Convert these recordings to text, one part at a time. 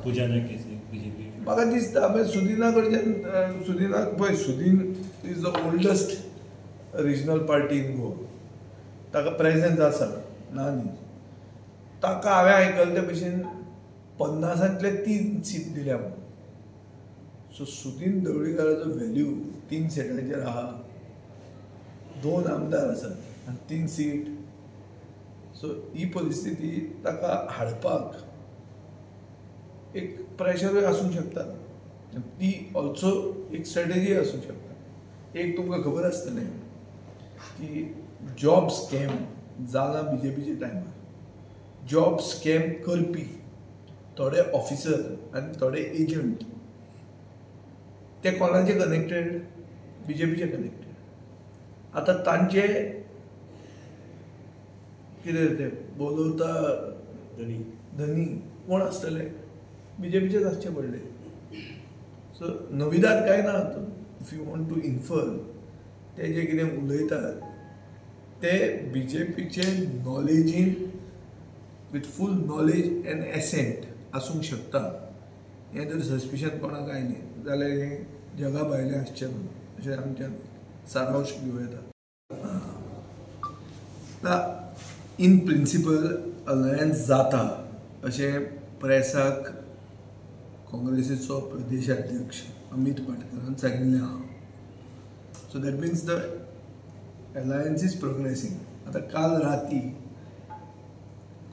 पुजा नायक बीजेपी. म्हाका दिसता मागीर सुदिना कडच्यान, सुदिनाक पळय, Sudin is the oldest regional party in Goa, ताका प्रेजेन्स आसा ना न्ही. ताका हांवें आयकल्ले ते भशेन 50ांतले 3 सीट दिल्या म्हणून. सो सुदीन ढवळीकाराचो व्हॅल्यू 3 सिटांचेर आहा, 2 आमदार आसात आनी 3 सीट. सो ही परिस्थिती ताका हाडपाक एक प्रेशरूय आसूंक शकता, ती ऑल्सो एक स्ट्रेटेजी आसूंक शकता. एक तुमकां खबर आसतलें की जॉब स्कॅम जाला बीजेपीच्या टायमार. जॉब स्कॅम करपी थोडे ऑफिसर आनी थोडे एजंट ते कोणाचे कनेक्टेड, बीजेपीचे कनेक्टेड. आतां तांचे कितें ते बोलवता धनी कोण आसतले, बीजेपीचेच आसचे पडले. सो नविदाद काय ना, if you want to infer, ते जे कितें उलयतात ते बीजेपीचे नॉलेजीन with full knowledge and assent आसूंक शकता. हें जर सस्पिशन कोणाक आयलें जाल्यार हें जगा भायलें आसचें ना अशें आमच्यान सारांश घेवं येता. इन प्रिंसिपल अलायन्स जाता अशें प्रेसाक काँग्रेसीचो प्रदेशाध्यक्ष अमित पाटकरान सांगिल्लें आहा. So that means the alliance is progressing. आतां काल राती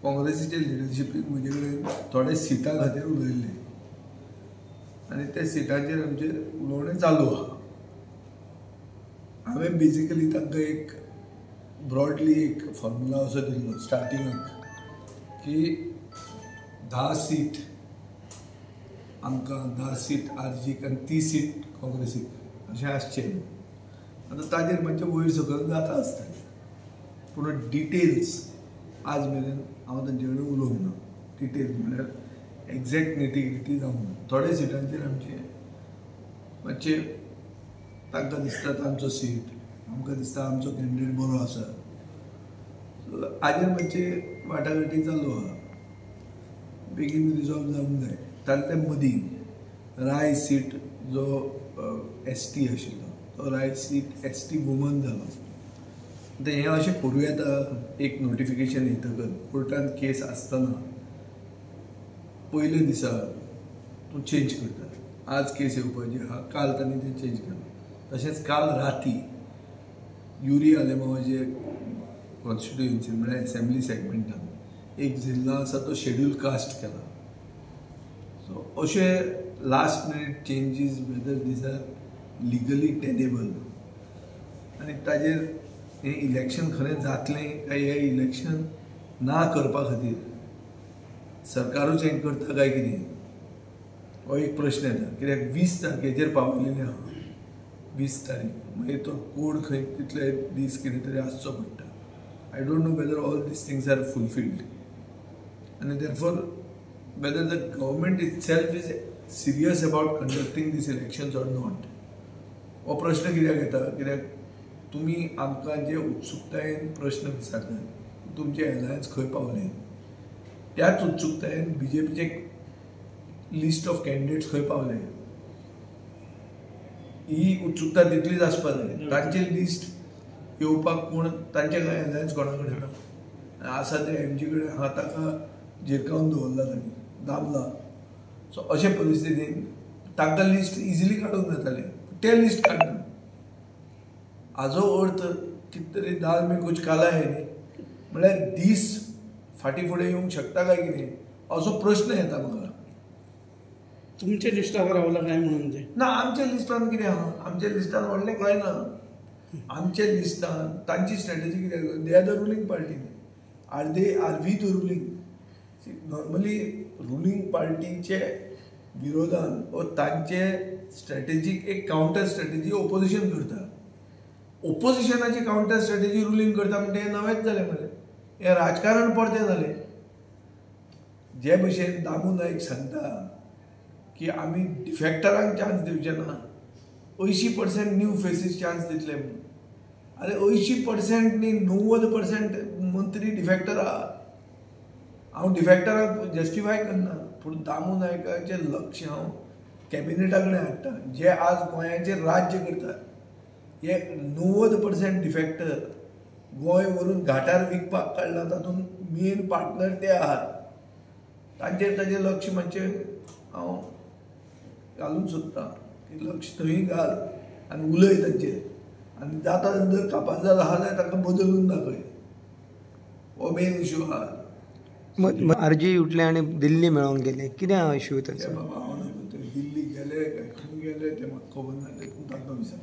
काँग्रेसीचे लिडरशिपीक म्हजे कडेन थोडे सिटां खातीर उलयल्ले आनी त्या सिटांचेर आमचें उलोवणें चालू आहा. हांवें बेजिकली तांकां एक ब्रॉडली एक फॉर्मुला असो दिल्लो स्टार्टिंगाक की 10 सीट आमकां, 10 सीट आरजीक आनी 30 सीट काँग्रेसीक अशें आसचें. आतां ताजेर मातशें वयर सकयल जाता आसतलें, पूण डिटेल्स आज मेरेन हांव तांचे कडेन उलोवंक ना. डिटेल्स म्हणल्यार एग्जॅक्ट निटी-ग्रिटी जावंक ना. थोड्या सिटांचेर आमचें मातशें तांकां दिसता तांचो सीट, आमकां दिसता आमचो कॅन्डिडेट बरो आसा. सो हाजेर मातशें वाटाघाटी चालू आहा, बेगीन रिजॉल्व जावंक जाय. तांतले मदीं राय सीट जो एस टी आशिल्लो तो Rai seat S T woman जालो. आतां हें अशें करूं येता, एक नोटिफिकेशन येतकच कोर्टान केस आसतना पयले दिसा तूं चेंज करता. आज केस येवपाची आहा, काल तांणी तें चेंज केलां. तशेंच काल राती युरी आलेमावाचे कॉन्स्टिट्युएन्सी म्हळ्यार एसेंब्ली सेगमेंटान एक जिल्ला आसा तो शेड्यूल कास्ट केला. सो अशे last minute changes whether these are legally tenable आनी ताजेर हें इलेक्शन खरें जातलें काय हें इलेक्शन ना करपा खातीर सरकारूच हें करता काय कितें हो एक प्रश्न येता. कित्याक 20 तारखेचेर पावयलेलें आहा, 20 तारीख मागीर तो कोड खंय तितले दीस कितें तरी आसचो पडटा. I don't know whether all these things are fulfilled आनी therefore whether the government itself is serious about conducting these elections or not हो प्रश्न कित्याक येता. कित्याक तुमी आमकां जे उत्सुकतायेन प्रश्न विचारतात तुमचे अलायन्स खंय पावले, त्याच उत्सुकतायेन बीजेपीचे लिस्ट ऑफ कॅन्डिडेट्स खंय पावले ही उत्सुकता तितलीच आसपाक जाय. तांचे लिस्ट येवपाक कोण तांचे कांय अलायन्स कोणा कडेन ना, आसा ते एमजी कडेन आहा ताका झिरकावन दवरला तांणी, दामला. सो अशे परिस्थितीन तांकां लिस्ट इजिली काडूंक जातालें, ते लिस्ट काडना. हाजो अर्थ कितें तरी दाल में कुछ काला है न्ही, म्हळ्यार दीस फाटीं फुडें येवंक शकता काय कितें असो प्रश्न येता म्हाका. तुमच्या लिस्टावर रावला काय म्हणून ते ना, आमच्या लिस्टान कितें आहा, आमच्या लिस्टान व्हडलें कांय ना. आमच्या लिस्टान तांची स्ट्रेटजी कितें, they are the ruling party न्ही, are they are we the ruling. Normally ruling पार्टीचे विरोधान व तांचे स्ट्रेटेजीक एक कावंटर स्ट्रेटेजी ओपोजिशन करता. ओपोजिशनाची कावंटर स्ट्रेटेजी रुलींग करता म्हणटा हें नवेंच जालें मरे, हें राजकारण परतें जालें. जे भशेन दामू नायक सांगता की आमी डिफेक्टरांक चान्स दिवचे ना, 80% न्यू फेसीस चान्स दितले म्हणून. अरे 80% न्ही, 90% मंत्री डिफेक्टर आहा. हांव डिफेक्टराक जस्टिफाय करना, पूण दामू नायकाचें लक्ष हांव कॅबिनेटा कडेन हाडटा, जे आज गोंयाचेर राज्य करतात. हे 90% डिफेक्टर गोंय व्हरून घाटार विकपाक काडला, तातूंत मेन पार्टनर ते आहात. तांचेर ताजें लक्ष मातशें हांव घालूंक सोदतां की लक्ष थंय घाल आनी उलय तांचेर, आनी जाता जर कापाजाद आहा जाल्यार तांकां बदलून दाखय. हो मेन इशू आहा. आरजी उठले आनी दिल्ली मेळोंक गेले, कितें इशू ताचो? बाबा हांव न्हू, ते दिल्ली गेले काय खंय गेले ते म्हाका खबर ना, ते तांकां विचार.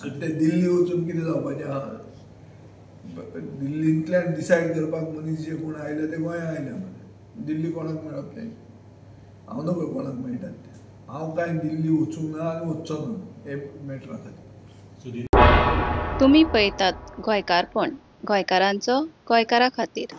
आनी ते दिल्ली वचून कितें जावपाचें आहा, दिल्लींतल्यान डिसायड करपाक मनीस जे कोण आयले ते गोंया आयले मरे, दिल्ली कोणाक मेळप तें हांव नकळो कोणाक मेळटात ते. हांव कांय दिल्ली वचूंक ना आनी वचचो ना हे मॅटरा खातीर. तुमी पळयतात गोंयकारपण, गोंयकारांचो गोंयकारा खातीर.